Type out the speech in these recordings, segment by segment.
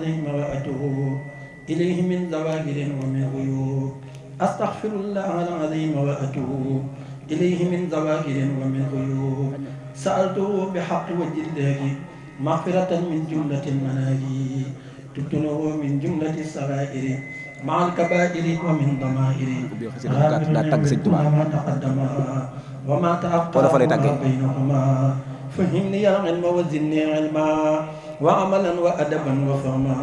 العظيم وأتوب إليه من ظواهر ومن غيوب أستغفر الله العظيم وأتوب إليه من ظواهر ومن غيوب سألته بحق وجه الله مغفرة من جملة المناهي تبتنه من جملة السرائر مع الكبائر ومن ضمائر ما تقدم وما تأخر وما بينهما فهمني العلم وزدني علما وعملا وأدبا وفهما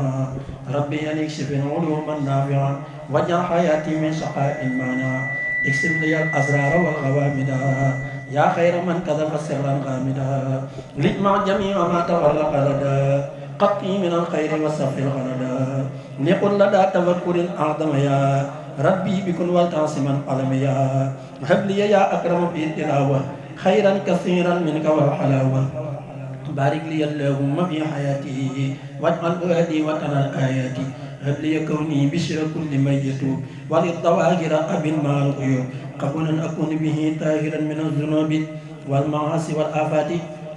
ربي أن يكشف العلوم النافعة واجعل حياتي من شقاء المعنى اكسب لي الأسرار والغوامد يا خير من كذب سرا غامدا لجمع جميع ما تغرق لدى قطعي من الخير وصف الغلدا لقل لدى تفكر أعظم يا ربي بكن والتعصما قلم يا هب لي يا أكرم في التلاوة خيرا كثيرا منك والحلاوة بارك لي اللهم في حياتي واجعل فؤادي وطن آياتي هب لي كوني بشر كل من يتوب وللظواهر أب مع الغيوب قبولا أكون به طاهرا من الذنوب والمعاصي والآفات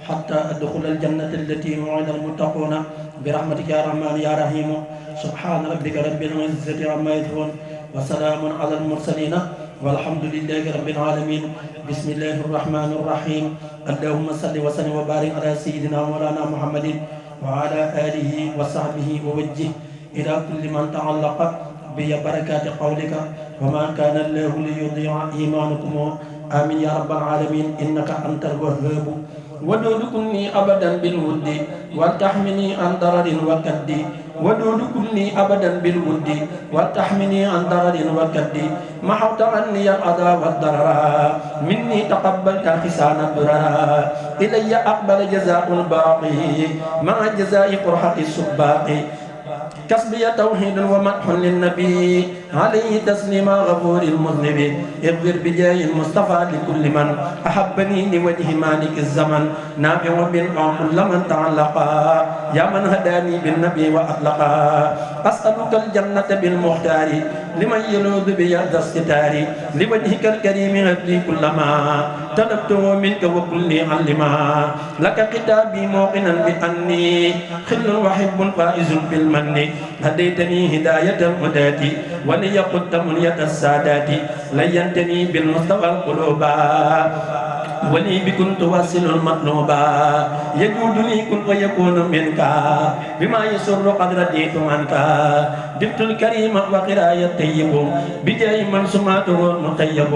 حتى أدخل الجنة التي وعد المتقون برحمتك يا رحمن يا رحيم سبحان ربك رب العزة عما يصفون وسلام على المرسلين والحمد لله رب العالمين بسم الله الرحمن الرحيم اللهم صل وسلم وبارك على سيدنا مولانا محمد وعلى آله وصحبه ووجه إلى كل من تعلق ببركات قولك وما كان الله ليضيع إيمانكم آمين يا رب العالمين إنك أنت الوهاب ودود كني أبدا بالود وتحمني عن ضرر وكد ودود كني أبدا بالود وتحمني عن ضرر وكد محوت عني الأذى والضرر مني تقبلت حسان الضرر إلي أقبل جزاء الباقي مع جزاء قرحة السباق كسبي توحيد ومدح للنبي عليه تسليم غفور المذنب اغفر بجاه المصطفى لكل من أحبني لوجه مالك الزمن نافع بالعم كل من تعلقا يا من هداني بالنبي وأطلقا أسألك الجنة بالمختار لمن يلوذ بيد الستار لوجهك الكريم هدي كل ما طلبته منك وكل علما لك كتابي موقنا بأني خل وحب فائز بالمن هديتني هداية الهداة ولي قدت منية السادات لينتني بالمصطفى القلوب ولي بكن توصل المطلوبا يجودني كن ويكون منك بما يسر قد رديت عنك دفت الكريم وقراية طيب بجاه من سماته المطيب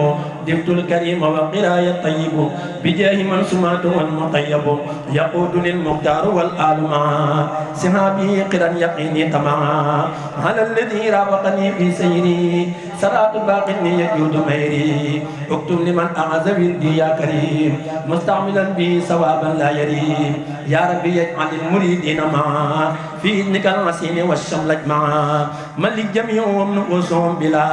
دفت الكريم وقراية طيب بجاه من سماته المطيب يقودني المختار والآل معا سحابه قرا يقيني تمعا على الذي رافقني في سيري صلاة باقني يجود ميري اكتب لمن أعز ولدي يا كريم مستعملا به ثوابا لا يريم يا ربي يجعل المريدين معا في إذنك العسين والشمل معا ملك جميع نفوسهم بلا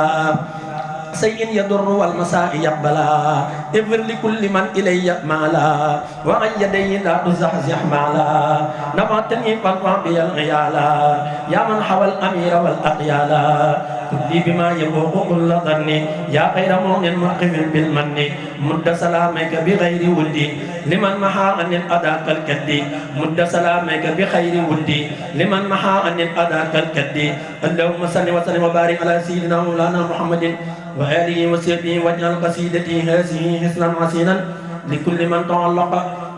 شيء يضر والمساء يقبلا اغفر لكل من إلي مالا وعن يدي لا تزحزح مالا نفعتني فارفع بي الغيالا يا من حوى الأمير والأقيالا كلي بما يفوق كل ظن يا خير مؤمن مقيم بالمن مد سلامك بغير ودي لمن محا عن الأذى كالكد مد سلامك بخير ودي لمن محا عن الأذى كالكد اللهم صل وسلم وبارك على سيدنا مولانا محمد وآله وصحبه واجعل قصيدتي هذه حسنا حسينا لكل من تعلق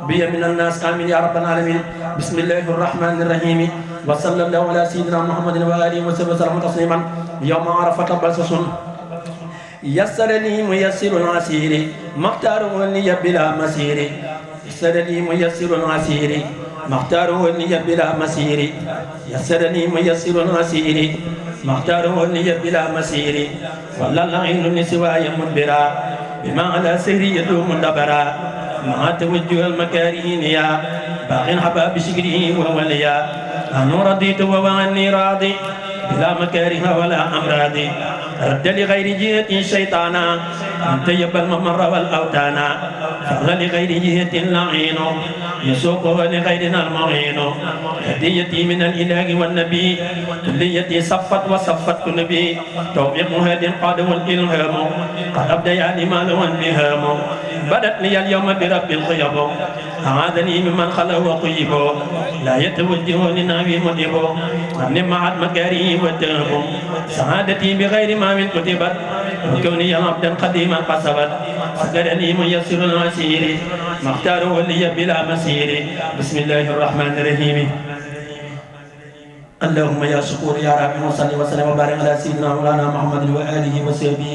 بي من الناس آمين يا رب العالمين بسم الله الرحمن الرحيم وصلى الله على سيدنا محمد وآله وصحبه وسلم تسليما يوم عرفة بلسس يسر لي ميسر العسير مختاره لي بلا مسير يسر لي ميسر العسير مختاره لي بلا مسير يسر لي ميسر العسير مختاره لي بلا مسير ولا العين لسواي مدبرا بما على سهري يدوم دبرا مع توجه المكارين يا باق حباب شكره ووليا أنا رضيت وعني راضي بلا مكاره ولا أمراض رد لغير جهة شيطانا أنت يب الممر والأوتانا فغل لغير جهة اللعين يسوقه لغيرنا المعين هديتي من الإله والنبي كليتي صفت وصفت نبي توفيق هاد قاد والإلهام قد أبدياني مال والبهام بدت لي اليوم برب الخيب أعاذني ممن خلق وقيب لا يتوجه لنبي مدب نمعت مكاري وترهم سعادتي بغير ما من كتبت وكوني عبدا قديما قصبت سكرني ميسر المسير مختار ولي بلا مسير بسم الله الرحمن الرحيم اللهم يا شكور يا رب صل وسلم وبارك على سيدنا مولانا محمد واله وصحبه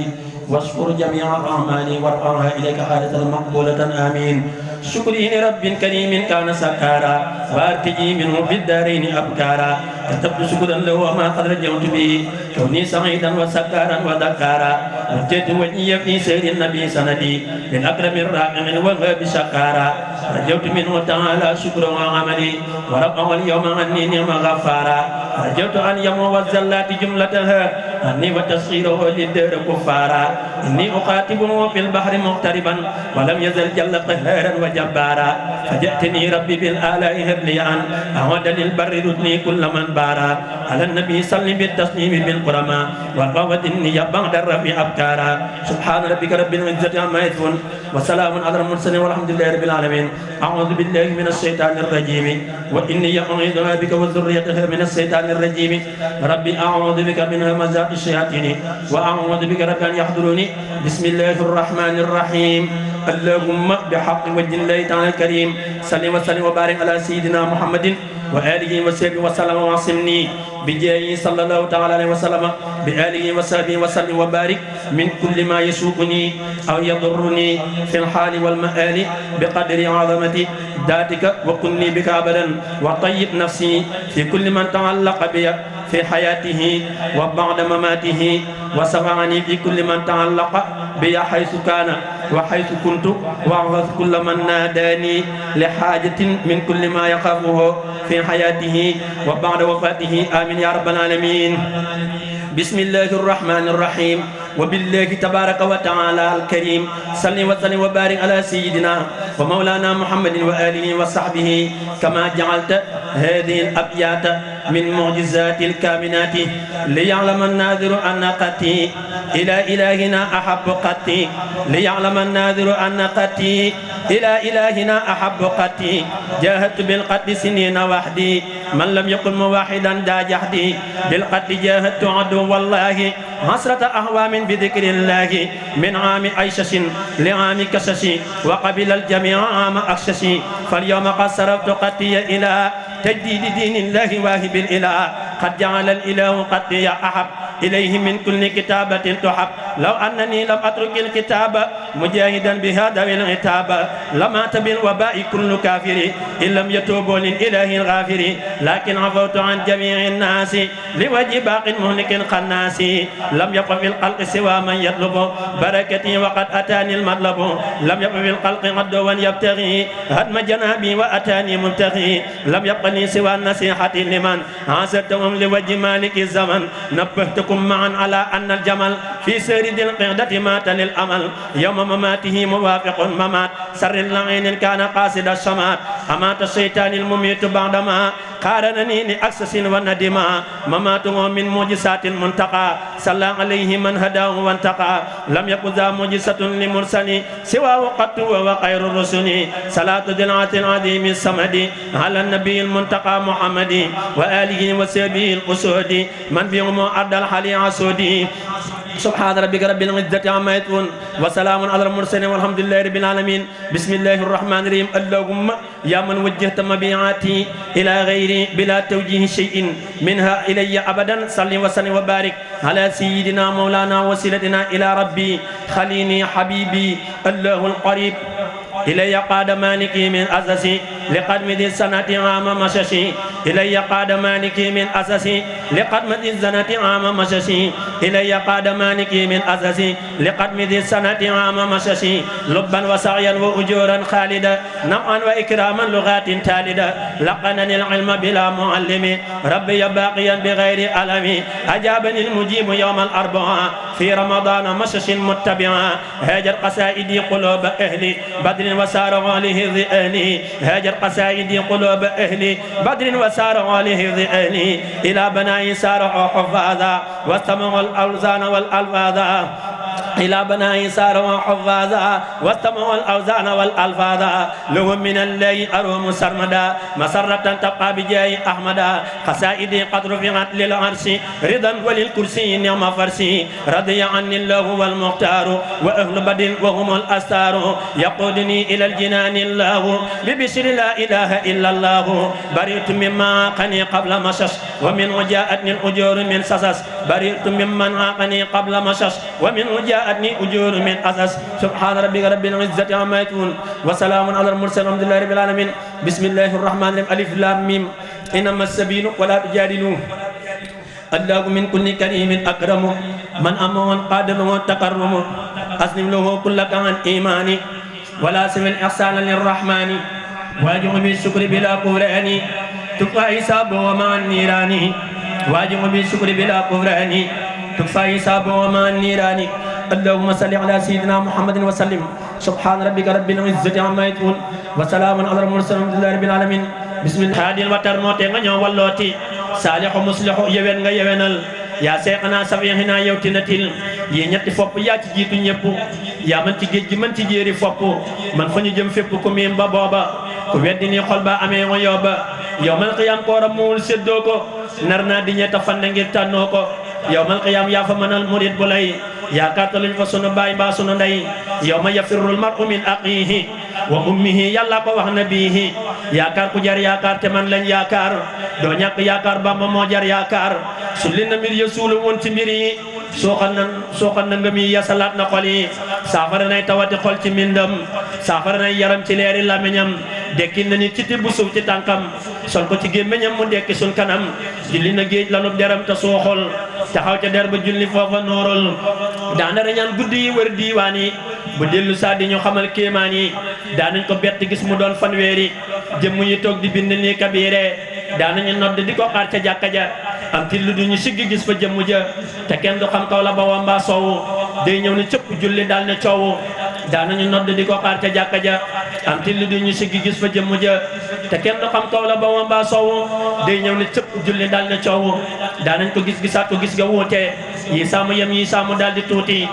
واشكر جميع الاعمال وارفعها اليك حاله مقبوله امين شكري لرب كريم كان سكارا وارتجي منه في الدارين ابكارا كتبت شكرا له وما قد رجوت به كوني سعيدا وسكارا وذكارا وجدت وجهي في سير النبي سندي للاكرم الراحم والغاب شكارا رجوت منه تعالى شكرا وعملي ورفع اليوم عني نعم غفارا رجوت ان يمو الزلات جملتها اني وتسخيره للدار كفارا اني اقاتبه في البحر مغتربا ولم يزل جل قهارا وجبارا فجئتني ربي بالالاء هرليا اعود للبر ردني كل من بارا على النبي صل بالتسليم بالقرما والقوة النية بعد الرفيع ابكارا سبحان ربك رب العزة عما يصفون وسلام على المرسلين والحمد لله رب العالمين اعوذ بالله من الشيطان الرجيم واني اعيذها بك وذريتها من الشيطان الرجيم ربي اعوذ بك من همزات الشياطين واعوذ بك رب ان يحضروني بسم الله الرحمن الرحيم اللهم بحق وجه الله تعالى الكريم صل وسلم وبارك على سيدنا محمد وآله وصحبه وسلم وعصمني بجاهه صلى الله تعالى عليه وسلم بآله وصحبه وسلم وبارك من كل ما يسوقني أو يضرني في الحال والمآل بقدر عظمة ذاتك وكن لي بك أبدا وطيب نفسي في كل من تعلق بي في حياته وبعد مماته وسمعني في كل من تعلق بي حيث كان وحيث كنت واعوذ كل من ناداني لحاجة من كل ما يخافه في حياته وبعد وفاته آمين يا رب العالمين بسم الله الرحمن الرحيم وبالله تبارك وتعالى الكريم صل وسلم وبارك على سيدنا ومولانا محمد وآله وصحبه كما جعلت هذه الأبيات من معجزات الكامنات ليعلم الناظر أن قتي إلى إلهنا أحب قتي ليعلم الناظر أن قتي إلى إلهنا أحب قتي جاهدت بالقتل سنين وحدي من لم يكن موحدا دا جهدي بالقتل جاهدت عدو والله حسرة أهوام بذكر الله من عام أيشش لعام كشش وقبل الجميع عام أخشش فاليوم قد صرفت قتي إلى تجديد دين الله واهب الإله قد جعل الإله قتي أحب إليه من كل كتابة تحب لو أنني لم أترك الكتاب مجاهدا بهذا العتاب لمات بالوباء كل كافر إن لم يتوبوا للإله الغافر لكن عفوت عن جميع الناس لوجه باق مهلك القناس لم يبق في الخلق سوى من يطلب بركتي وقد أتاني المطلب لم يبق في الخلق عدوا يبتغي هدم جنابي وأتاني منتغي لم يبق لي سوى النصيحة لمن عاصرتهم لوجه مالك الزمن نبهتكم معا على أن الجمل في سرد القعدة مات للأمل يوم مماته موافق ممات سر اللعين كان قاصد الشمات أمات الشيطان المميت بعدما قارنني لأكسس وندما مماته من معجزات المنتقى صلى عليه من هداه وانتقى لم يكن ذا معجزة لمرسل سواه قط وخير الرسل صلاة دلعة العظيم الصمد على النبي المنتقى محمد وآله وصحبه الأسود من بهم أرض الحلي عسودي سبحان ربك رب العزة عما يصفون وسلام على المرسلين والحمد لله رب العالمين بسم الله الرحمن الرحيم اللهم يا من وجهت مبيعاتي إلى غيري بلا توجيه شيء منها إلي أبدا صل وسلم وبارك على سيدنا مولانا وسيلتنا إلى ربي خليني حبيبي الله القريب إلي قاد مالكي من أسسي لقدم ذي السنة عام مششي إلي قاد مالكي من أسسي لقدم ذي السنة عام مششي إلي قاد مالكي من أسسي لقدم ذي السنة عام مششي لبا وسعيا وأجورا خالدا نوعا وإكراما لغات تالدا لقنني العلم بلا معلم ربي باقيا بغير ألم أجابني المجيب يوم الأربعاء في رمضان مشش متبعا هاجر قصائدي قلوب أهلي بدر وسار عليه ذي أهلي هاجر قصائدي قلوب أهلي بدر وسار عليه ذي أهلي إلى بناء سار حفاظا واستمعوا الأوزان والألفاظا إلى بناء سار وحفاظا واستمعوا الأوزان والألفاظ لهم من الليل أروم سرمدا مسرة تبقى بجاي أحمدا قصائدي قد رفعت للعرش رضا وللكرسي نعم فرسي رضي عني الله والمختار وأهل بدر وهم الأستار يقودني إلى الجنان الله ببشر لا إله إلا الله برئت مما عاقني قبل مشش ومن جاءتني الأجور من سسس برئت ممن عاقني قبل مشش ومن جاءتني أجور من أسس سبحان ربك رب العزة عما يصفون وسلام على المرسلين الحمد لله رب العالمين بسم الله الرحمن الرحيم ألف لام ميم إنما السبيل ولا تجادلوا الله من كل كريم أكرم من أمون قادم وتكرم أسلم له كلك عن إيماني ولا سوى الإحسان للرحمن واجب بالشكر بلا كفران تكفى حسابه ومع النيران واجب بالشكر بلا كفران تكفى حسابه ومع النيران اللهم صل على سيدنا محمد وسلم سبحان ربك رب العزة عما يصفون وسلام على المرسلين الحمد لله رب العالمين بسم الله هادي الوتر موتي nga ñoo wallooti salihu muslihu yewen nga yewenal yaa seexanaa safihina yow tinatil yi ñetti fopp yaa ci jiitu ñëpp yaa man ci géej gi man ci jéeri fopp man fa ñu jëm fépp ku miim ba booba ku weddi ni xol ba amee nga yóbba yawmal qiyaam koora muul séddoo ko nar naa di ñetta fan ngir tànnoo ko yawmal qiyaam yaa fa mënal murid bu lay yaakaar luñ fa sunu baay mbaa sunu ndey yawma yafirrul mar'u min axiihi wa ummihi yàlla ko wax nabihi yaakaar ku jar yaakaar te man lañ yaakaar doo ñàkk yaakaar Bamba moo jar yaakaar sulli na mbir ya suulu woon ci mbir yi sooxal na ngëm yi yasalaat na xol yi saafara nay tawati xol ci mbindam saafara nay yaram ci leeri lamiñam dekki na nit ci tibb suuf ci tànkam sol ko ci gémmiñam mu dekki sun kanam julli na géej lanub deram te sooxol taxaw ca der ba julli foofa noorol daana rañaan guddi yi wër diiwaan yi bu dellu saa di ñu xamal kéemaan yi daanañ ko bett gis mu doon fanweeri jëmm yi toog di bind nii kabiire daanañu nodd di ko xaar ca jàkka ja am tillu du ñu siggi gis fa jëmm ja te kenn du xam kaw la ba wamba soowu day ñëw ne cëpp julli daal ne coowu daanañu nodd di ko xaar ca jàkka ja am tillu du ñu siggi gis fa jëmm ja te kenn du xam kaw la ba wamba soowu day ñëw ne cëpp julli daal ne coowu daanañ ko gis gisaat ko gis ga wuute yi saamu yem yi saamu daal di tuuti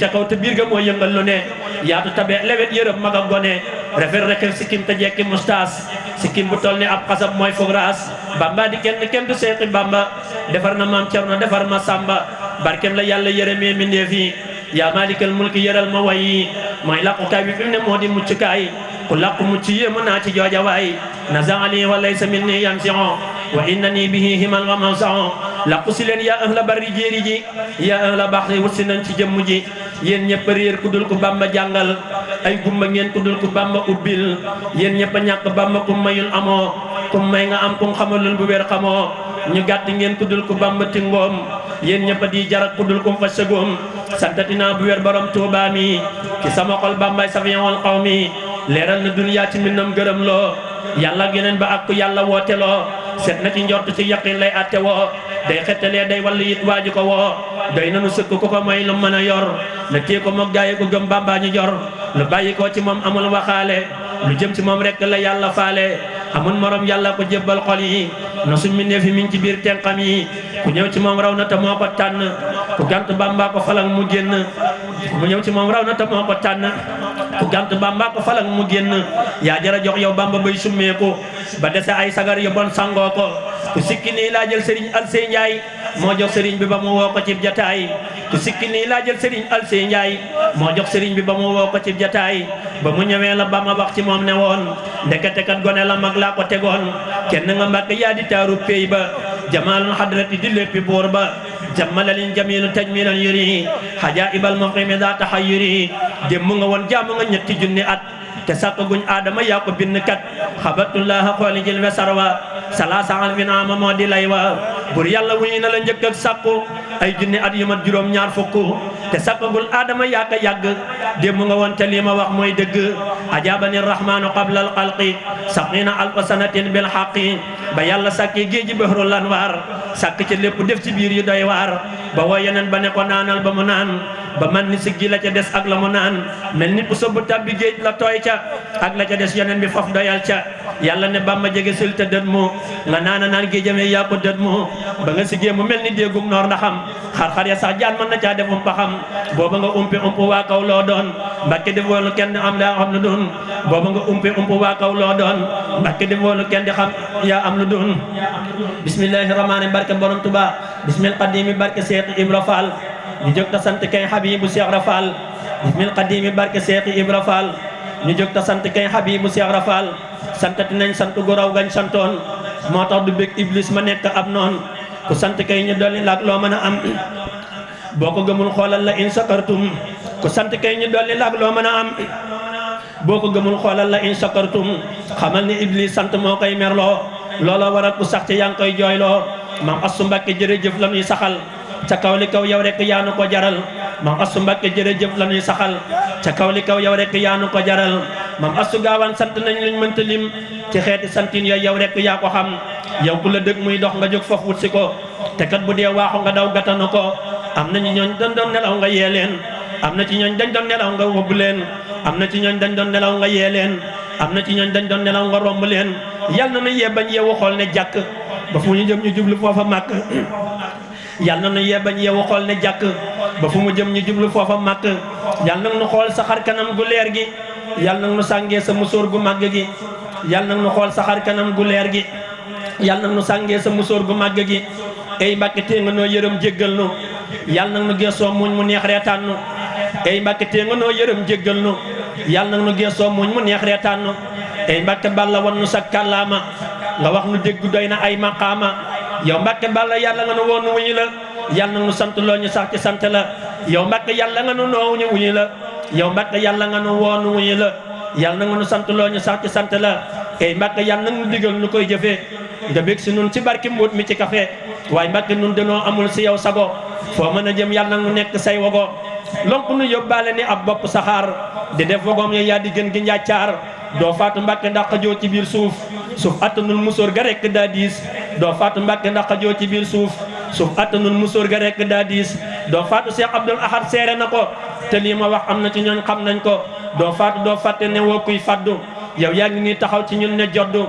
ca kaw te biir ga moo yëngal lu ne yaatu tabe lewet yërëb mag ak gone rafet rekk sikkim te jekki mustaas sikkim bu toll ni ab xasab mooy fug raas Bamba di kenn du seexi Bamba defar na maam Cerno defar ma Samba barkem la yàlla yërëmee mbindeef yi yaa maalikal mulki yëral ma way yi mooy làqukaay bi fi mu ne moo di muccukaay ku làqu mucc yéemu naa ci jooja waay nazaali wa laysa minni yansi'u wa innani bihi himal wa mawsa'u làqu si leen yaa ahla barri jéeri ji yaa ahla baxri wut si nañ ci jëmm ji yéen ñëpp a réer ku dul ku Bamba jàngal ay gumba ngeen ku dul ku Bamba ubbil yéen ñëpp a ñàkk Bamba ku mayul amoo ku may nga am ku xamalul bu wér xamoo ñu gàtt ngeen ku dul ku Bamba tingoom yéen ñëpp a di jarak ku dul ku fa sëgoom santatina bu wér borom Tuubaa mi ci sama xol Bambay safiyoon xaw mi leeral na duniyaa ci mbindam gërëm loo yàlla ak yeneen ba ak ku yàlla woote loo set na ci njort ci yaqin lay atte woo day xettalee day wall it waaju ko woo doy nanu sëkk ku ko may lu mën a yor na téye ko moog gaaye ko gëm Bamba ñu jor lu bàyyi ko ci moom amul waxaale lu jëm ci moom rek la yàlla faale amul morom yàlla ko jébbal xol yi no su mbindeef yi mi ngi ci biir tenqam yi ku ñëw ci moom raw na te moo ko tànn ku gant Bamba ko falang mu génn ku ñëw ci moom raw na te moo ko tànn ku gant Bamba ko falang mu génn yaa jara jox yow Bamba bay summeeku ba dese ay sagar yu bon sangoo ko ku sikki nii laa jël Serigne Alsey Ndiaye moo jox Serigne bi ba mu woo ko ci jataay ku sikki nii laa jël Serigne Alsey Ndiaye moo jox Serigne bi ba mu woo ko ci jataay ba mu ñëwee la Bamba wax ci moom ne woon ndekete kat gone la mag laa ko tegoon kenn nga Mbàkke yaa di taaru pey ba jamaalul hadrati di léppi buur ba jammalalin jamilu tajmilan yuri hajaibal muqimi daa tahayyuri démb nga woon jaamu nga ñetti junni at te sàkk guñ aadama yaa ko bind kat xabatullaha xooli jël wesarwa salaasa alfin ama moo di lay wa bur yàlla wuy na la njëkk ak sàkku ay junni at yu mat juróom ñaar fukk te sàkkagul aadama yaa ko yàgg démb nga woon te lii ma wax mooy dëgg ajabani rahmanu qabla al xalqi sab'ina alfa sanatin bil haqqi ba yàlla sàkki géeji bahrul anwar sàkk ci lépp def ci biir yu doy waar ba woo yeneen ba ne ko naanal ba mu naan ba man ni siggi la ca des ak la mu naan mel ni puso bu tabbi géej la tooy ca ak la ca des yeneen bi faf doyal ca yàlla ne Bamba jege sil te dët mu nga naana naan gi jëmee yaa ko dët mu ba nga siggee mu mel ni déggum noor ndaxam xar-xar ya sax jaan mën na caa def paxam booba nga umpi waa kaw loo doon Mbàkke def woonu kenn am daa xam lu doon booba nga umpi waa kaw loo doon Mbàkke def woonu kenn di xam yaa am lu doon bismillahi rahmaani barke borom Tuba bismil qadimi barke Cheikh Ibra Fall ñu jóg ta sant kay Habibu Cheikh Rafal bismil qadimi barke Cheikh Ibra Fall ñu jóg ta sant kay Habibu Cheikh Rafal santati nañ sant gu raw gañ santoon moo tax du bëgg iblis ma nekk ab noon ku sant kay ñu dolli laak loo mën a am boo ko gëmul xoolal la in sakartum ku sant kay ñu dolli laak loo mën a am boo ko gëmul xoolal la in sakartum xamal ni iblis sant moo koy merloo looloo waral ku sax ci yaa ngi koy jooyloo maam Assu Mbàkke jërëjëf la ñuy saxal ca kaw li kaw yow rek yaanu ko jaral maam Assu Mbàkke jërëjëf la ñuy saxal ca kaw li kaw yow rek yaanu ko jaral maam Assu Gaawaan sant nañ luñ mënta lim ci xeeti santin yooyu yow rek yaa ko xam yow ku la dëgg muy dox nga jóg foofu wut si ko te kat bu dee waaxu nga daw gatanu ko am na ñu ñooñ dañ doon nelaw nga yee leen am na ci ñooñ dañ doon nelaw nga wóbbu leen am na ci ñooñ dañ doon nelaw nga yee leen am na ci ñooñ dañ doon nelaw nga romb leen yal na nu yee bañ yeewu xool ne jàkk ba fu ñu jëm ñu jublu foofa màkk yal na nu yee bañ yeewu xool ne jàkk ba fu mu jëm ñu jublu foofa màkk yal na nu xool sa xar kanam gu leer gi yal na nu sàngee sa musóor gu màgg gi yal na nu xool sa xar kanam gu leer gi yal na nu sàngee sa musóor gu màgg gi ey Mbàkke tee nga noo yërëm jéggal nu yal na nu geesoo muñ mu neex reetaan nu ey Mbàkke tee nga noo yërëm jéggal nu yal na nu geesoo muñ mu neex reetaan nu ey Mbàkke Balla wan nu sa kàllaama nga wax nu dégg doy na ay maqaama yow Mbàkke Balla yàlla nga nu woon nu wuñu la yal na nu sant loo ñu sax ci sant la yow Mbàkke yàlla nga nu noo ñu wuñu la yow Mbàkke yàlla nga nu woon nu wuñu la yal na nga nu sant loo ñu sax ci sant la ey Mbàkke yàlla na nu digal nu koy jëfee nga bég si nun ci barki mbóot mi ci café waaye Mbàkke nun danoo amul si yow sago foo mën a jëm yàlla na nu nekk say wago lonk nu yóbbaale ni ab bopp saxaar di def wagoom ya yaa di gën gi njàccaar doo faatu Mbàkke ndax xajoo ci biir suuf suuf attanul musóor ga rekk daa diis doo faatu Mbàkke ndax xajoo ci biir suuf suuf attanul musóor ga rekk daa diis doo faatu Cheikh Abdoul Ahad seere na ko te lii ma wax am na ci ñooñ xam nañ ko doo faatu doo fàtte ne woo kuy faddu yow yaa ngi nii taxaw ci ñun ne joddu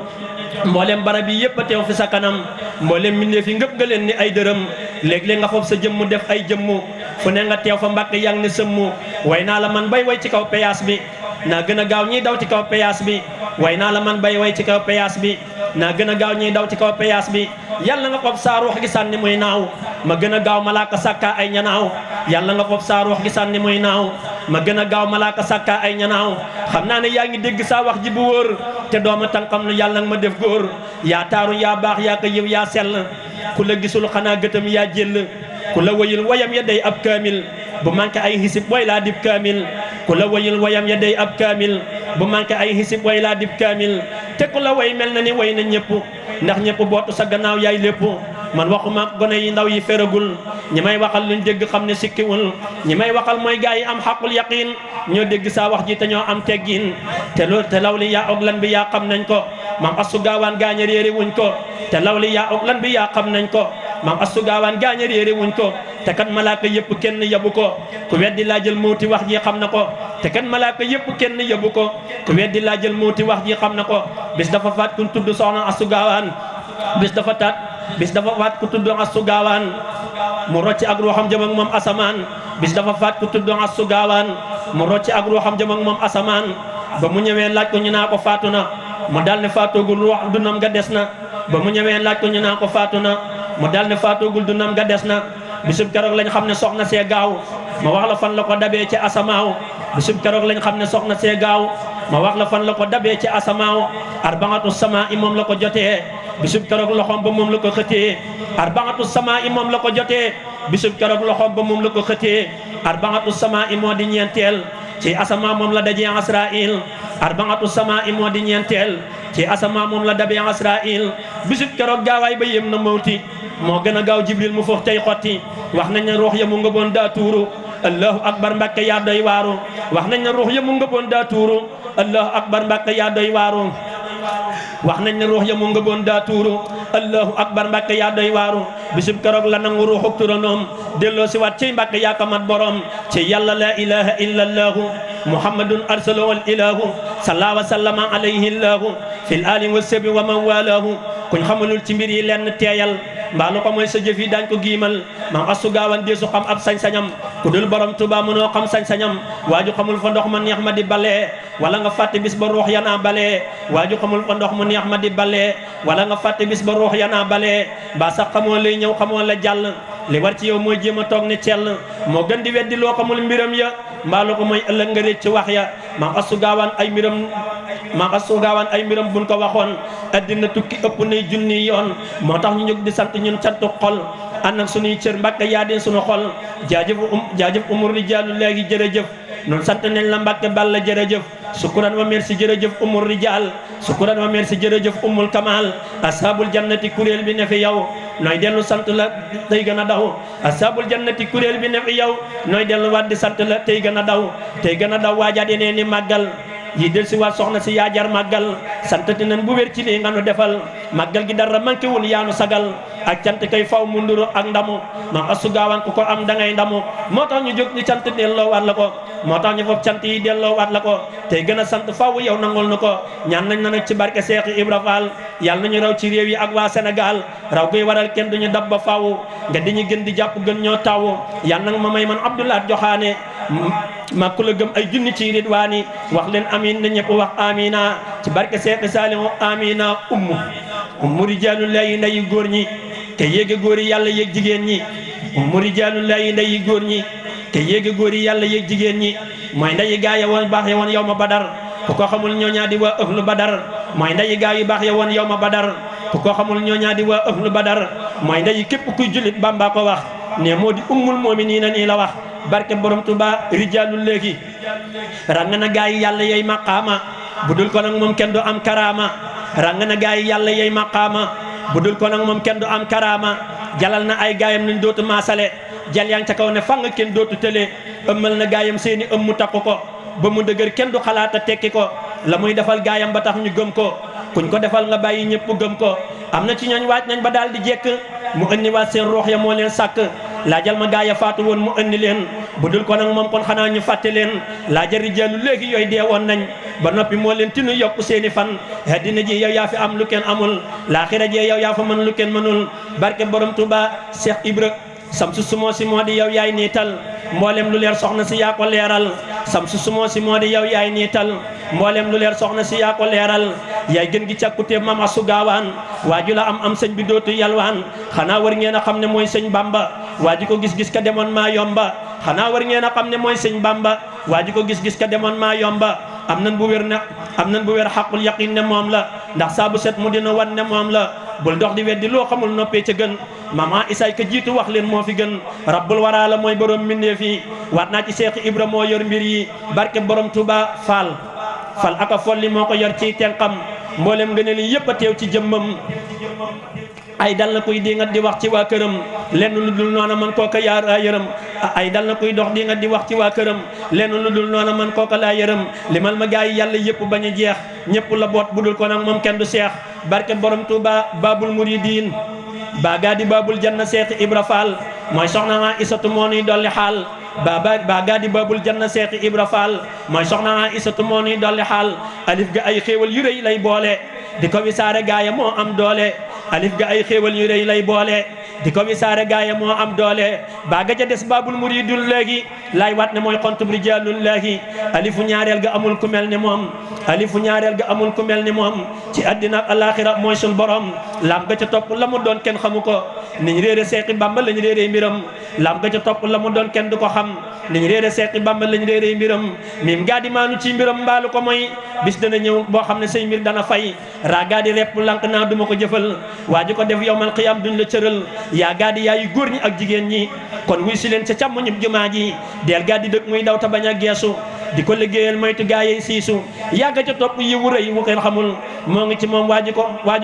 mboolem barab yi yëpp a teew fi sa kanam mboolem mbindeef yi ngëpp nga leen ni ay dërëm léeg-léeg nga foofu sa jëmm def ay jëmmu fu ne nga teew fa Mbàkke yaa ngi ne sëmmu way naa la man bay way ci kaw péage bi naa gën a gaaw ñiy daw ci kaw péage bi way naa la man bay way ci kaw péage bi naa gën a gaaw ñiy daw ci kaw péage bi yàlla nga foofu saa ruux gi sànni muy naaw ma gën a gaaw malaaka sàkka ay ñanaaw yàlla nga foofu saa ruux gi sànni muy naaw ma gën a gaaw malaaka sàkka ay ñanaaw xam naa ne yaa ngi dégg saa wax ji bu wóor te dooma tànkam nu yàlla nga ma def góor yaa taaru yaa baax yaa ko yiw yaa sell ku la gisul xanaa gëtam yaa jëll ku la wayul wayam ya day ab kaamil bu manqué ay hisib way laa dib kaamil ku la wayul wayam ya day ab kaamil bu manqué ay hisib way laa dib kaamil te ku la way mel na ni way na ñëpp ndax ñëpp bootu sa gannaaw yaay lépp man waxuma gone yi ndaw yi feragul ñi may waxal luñ dégg xam ne sikkiwul ñi may waxal mooy gaa yi am xaqul yaqin ñoo dégg saa wax ji te ñoo am teggin te law li yaa og lan bi yaa xam nañ ko maam Assu Gaawaan gaaña réere wuñ ko te law li yaa og lan bi yaa xam nañ ko maam Assu Gaawaan gaaña réere wuñ ko te kat malaaka yëpp kenn yabu ko ku weddi laa jël muuti wax ji xam na ko te kat malaaka yëpp kenn yabu ko ku weddi laa jël muuti wax ji xam na ko bis dafa faat kun tudd soxna Assu Gaawaan bis dafa faat ku tudd Assu Gaawaan mu rocci ak ruuxam jëm ak moom asamaan bis dafa faat ku tudd Assu Gaawaan mu rocci ak ruuxam jëm ak moom asamaan ba mu ñëwee laaj ko ñu naa ko faatu na mu dal ne faatoogul ruux dunam nga des na ba mu ñëwee laaj ko ñu naa ko faatu na mu dal ne faatoogul dunam nga des na bisub keroog lañ xam ne soxna see gaaw ma wax la fan la ko dabee ci asamaaw bisub keroog lañ xam ne soxna see gaaw ma wax la fan la ko dabee ci asamaaw arbaatu sama i moom la ko jotee bisub keroog loxoom ba moom la ko xëtee arbaatu sama i moom la ko jotee bisub keroog loxoom ba moom la ko xëtee arbaatu sama i moo di ñeenteel ci asamaa moom la dajee Asraïl arbaatu sama i moo di ñeenteel ci asamaa moom la dabee Asraïl bisub keroog gaawaay ba yem na mawti moo gën a gaaw Jibril mu foofu tey xotti wax nañ ne ruux ya mu nga boon daa tuuru allahu akbar Mbàkke yaa doy waaru wax nañ ne ruux ya mu nga boon daa tuuru allahu akbar Mbàkke yaa doy waaru wax nañ ne ruux ya mu nga boon daa tuuru allahu akbar Mbàkke yaa doy waaru bisub keroog la nangu ruuxuk turandoom delloo si waat ci Mbàkke yaa ko mat borom ci yàlla la ilaha illa allahu muhammadun arsalahu al ilahu sallallahu wa sallama alayhi llahu fil ali wa sabi wa man walahu kuñ xamalul ci mbir yi lenn teeyal mbaalu ko mooy sa jëf yi daañ ko giimal maam astu gaawan deesu xam ab sañ-sañam ku dul borom Tuubaa mënoo xam sañ-sañam waaju xamul fa ndox ma neex ma di balee wala nga fàtte bis ba ruux yanaa balee waaju xamul fa ndox mu neex ma di balee wala nga fàtte bis ba ruux yanaa balee mbaa sax xamoo lay ñëw xamoo la jàll li war ci yow mooy jéem a toog ne cell moo gën di weddi loo xamul mbiram ya mbaalu ko mooy ëllëg nga récc ci wax ya maam astu gaawaan ay mbiram buñ ko waxoon addina tukki ëpp nay junni yoon moo tax ñu jóg di sant ñun cantu xol ànd ak suñuy cër Mbàkke yaa di suñu xol jaajëf umur rijaalu léegi jërëjëf noonu sant nañ la Mbàkke Balla jërëjëf sukuran wa merci jërëjëf umur rijaal sukuran wa merci jërëjëf umul kamal ashabul jannati kuréel bi ne fi yow nooy dellu sant la tey gën a daw ashabul jannati kuréel bi ne fi yow nooy dellu waat di sant la tey gën a daw waajaat yeneen ni màggal yi del si waat soxna si yaa jar màggal santati nañ bu wér ci lii nga nu defal màggal gi dara manqué wul yaanu sagal ak cant kay faw mu nduru ak ndamu maam astu gaawaan ku ko am da ngay ndamu moo tax ñu jóg ñu cant delloo waat la ko moo tax ñu foofu cant yi delloo waat la ko tey gën a sant faw yow nangul nu ko ñaan nañ na nag ci barke Seex Ibra Faal yàlla nañu raw ci réew yi ak waa Sénégal raw koy waral kenn duñu dab ba faw nga di ñu gën di jàpp gën ñoo taw yàlla nag ma may man Abdoulaat Joxaane ma ku la gëm ay junni ci ridwaani wax leen amin na ñëpp wax amina ci barke Seex Saalihu amina ummu rijaalullahi ndeyu góor ñi te yéege góor yi yàlla yéeg jigéen ñi ummu rijaalullahi ndeyu góor ñi te yéege góor yi yàlla yéeg jigéen ñi mooy ndeyi gaa ya woon baax ya woon yow ma badar ku ko xamul ñoo ñaa di waa ahlu badar mooy ndeyi gaa yu baax ya woon yow ma badar ku ko xamul ñoo ñaa di waa ahlu badar mooy ndeyi képp kuy jullit Bamba ko wax ne moo di ummul mu'miniina nii la wax barke borom Tuuba rijaalul léegi rang na gaa yi yàlla yey maqaama bu dul ko nag moom kenn du am karaama rang na gaa yi yàlla yey maqaama bu dul ko nag moom kenn du am karaama jalal na ay gaayam nañ dootu maasale jal yaa ngi ca kaw ne fang kenn dootu tële ëmmal na gaayam seeni ëmmu takku ko ba mu dëgër kenn du xalaata tekki ko la muy defal gaayam ba tax ñu gëm ko kuñ ko defal nga bàyyi ñëpp gëm ko am na ci ñooñ waaj nañ ba daal di jekk mu indi waat seen ruux ya moo leen sàkk laajal ma gaaya faatu woon mu indi leen bu dul ko nag moom kon xanaa ñu fàtte leen laajal rijaalu léegi yooyu dee woon nañ ba noppi moo leen tinu yokku seeni fan dina ji yow yaa fi am lu kenn amul laaxira jee yow yaa fa mën lu kenn mënul barke borom Tuuba Cheikh Ibra samsu sumoo si moo di yow yaay niital mboolem lu leer soxna si yaa ko leeral samsu sumoo si moo di yow yaay niital mboolem lu leer soxna si yaa ko leeral yaay gën gi càkkutee mam asu gaawaan waaju la am sëñ bi dootu yalwaan xanaa war ngeen a xam ne mooy sëñ Bamba waaju ko gis-gis ka demoon maa yomba xanaa war ngeen a xam ne mooy sëñ Bamba waaju ko gis-gis ka demoon maa yomba am nan bu wér xaqul yaqin ne moom la ndax saa bu set mu dina wan ne moom la bul dox di weddi loo xamul noppee ca gën mama isaay ka jiitu wax leen moo fi gën rabbul waraa la mooy borom mbindeef yi waat naa ci Seex Ibra moo yor mbir yi barke borom Tuuba fal aka folli moo ko yor ci tenqam mboolem nga ne li yëpp a teew ci jëmmam ay dal na kuy di nga di wax ci waa këram lenn lu dul noona man kooka yaa yërëm ay dal na kuy dox di nga di wax ci waa këram lenn lu dul noona man kooka laa yërëm limal ma gaa yi yàlla yëpp bañ a jeex ñëpp la boot bu dul ko nag moom kenn du seex barke borom Tuuba babul muridiin baa gaa di babul janna Seex Ibra Faal mooy soxna Aysatu moo nuy dolli xaal baa gaa di babul janna Seex Ibra Faal mooy soxna Aysatu moo nuy dolli xaal alif ga ay xéewal yu rëy lay boole di ko wisaare gaaya moo am doole alif ga ay xéewal yu rëy lay boole di ko wisaare gaaya moo am doole baa ga ca des babul muridul léegi laay waat ne mooy xontub rijaalul léegi alifu ñaareel ga amul ku mel ni moom alifu ñaareel ga amul ku mel ni moom ci àddina ak alaaxira mooy sun borom lam ga ca topp la mu doon kenn xamu ko niñ réere Seexi Bamba lañ réere mbiram lam ga ca topp la mu doon kenn du ko xam niñ réere Seexi Bamba lañ réere mbiram mim gaa di maanu ci mbiram mbaalu ko mooy bis dana ñëw boo xam ne say mbir dana fay raa gaa di repp lank naa duma ko jëfal waa ji ko def yowmal qiyaam duñ la cëral yaa gaa di yaayu góor ñi ak jigéen ñi kon wuy si leen ca càmm ñib jumaa ji deel gaa di dëkk muy daw ta bañ a geesu di ko liggéeyal moytu gaa yi siisu yàgga ca topp yiwu rëy wu kenn xamul moo ngi ci moom waa ji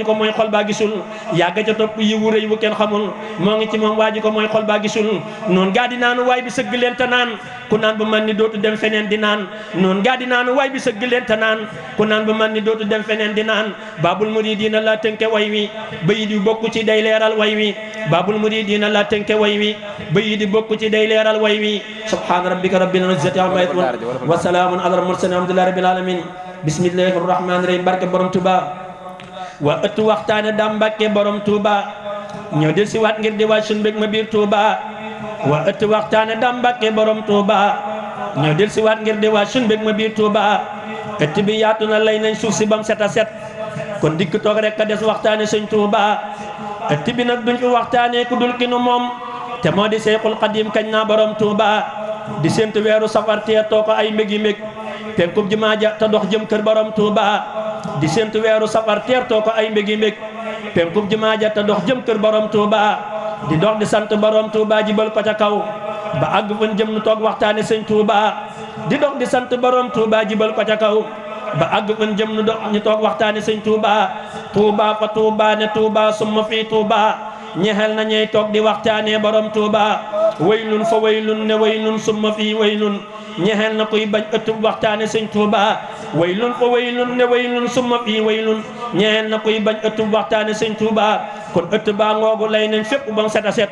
ko mooy xol baa gisul yàgga ca topp yiwu rëy wu kenn xamul moo ngi ci moom waa ji ko mooy xol baa gisul noonu gaa di naanu waay bi sëgg leen te naan ku naan bu man ni dootu dem feneen di naan noonu gaa di naanu waay bi sëgg leen te naan ku naan bu man ni dootu dem feneen di naan babul muridiina la tënke way wi bayit yu bokku ci day leeral way wi babul muridiina la tënke way wi bayit yu bokku ci day leeral way wi subhaana rabbika rabbil izzati amma yasifun wa salaamun ala al-mursalin alhamdulillahi rabbil alamin bismillahir rahmanir rahim barke borom Touba wa ëttu waxtaane Dame Mbacke borom Touba ñëw del si waat ngir di waaj sun mbég ma biir Touba wa ëttu waxtaane Dame Mbacke borom Touba ñëw del si waat ngir di waaj sun mbég ma biir Touba ëtt bi yaatu na lay nañ suuf si bam set a set kon dikk toog rek a des waxtaane sëñ Touba ëtt bi nag duñ fi waxtaane ku dul ki nu moom te moo di Seyxul Xadim kañ naa borom Touba di séntu weeru safar tee too ko ay mbégi mbég penkub jumaa ja te dox jëm kër borom Touba di séntu weeru safar teer too ko ay mbégi mbég penkub jumaa ja te dox jëm kër borom Touba di dox di sant borom Touba jibal ko ca kaw ba àgg fan jëm nu toog waxtaane sëñ Touba di dox di sant borom Touba jibal ko ca kaw ba àgg fan jëm nu dox ñu toog waxtaane sëñ Touba Touba fa Touba ne Touba summa fii Touba ñexel na ñey toog di waxtaane borom Touba waylun fa waylun ne waylun summa fii waylun ñexel na kuy bañ ëttub waxtaane sëñ Touba waylun fa waylun ne waylun summa fii waylun ñexel na kuy bañ ëttub waxtaane sëñ Touba kon ëtt baa ngoogu lay nañ fépp bam set a set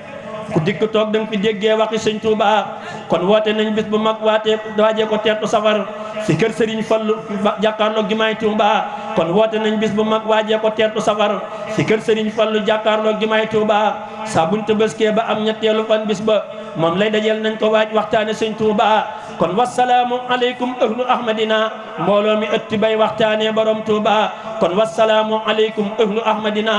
ku dikk toog danga fi déggee waxi sëñ Touba kon woote nañ bis bu mag waajee ko teertu safar si kër Serigne Fallu jàkkaarloog jumaay Touba kon woote nañ bis bu mag waajee ko teertu safar si kër Serigne Fallu jàkkaarloog jumaay Touba saa buñ tëbëskee ba am ñetteelu fan bis ba moom lay dajeel nañ ko waaj waxtaane sëñ Touba kon wasalaamu aleykum ahlu ahmadina mbooloo mi ëtti bay waxtaane borom Touba kon wasalaamu aleykum ahlu ahmadina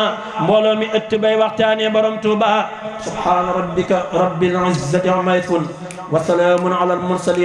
mbooloo mi ëtti bay waxtaane borom Touba subhaana rabbika rabbil izzati amma yasifun wa salaamun ala al mursalin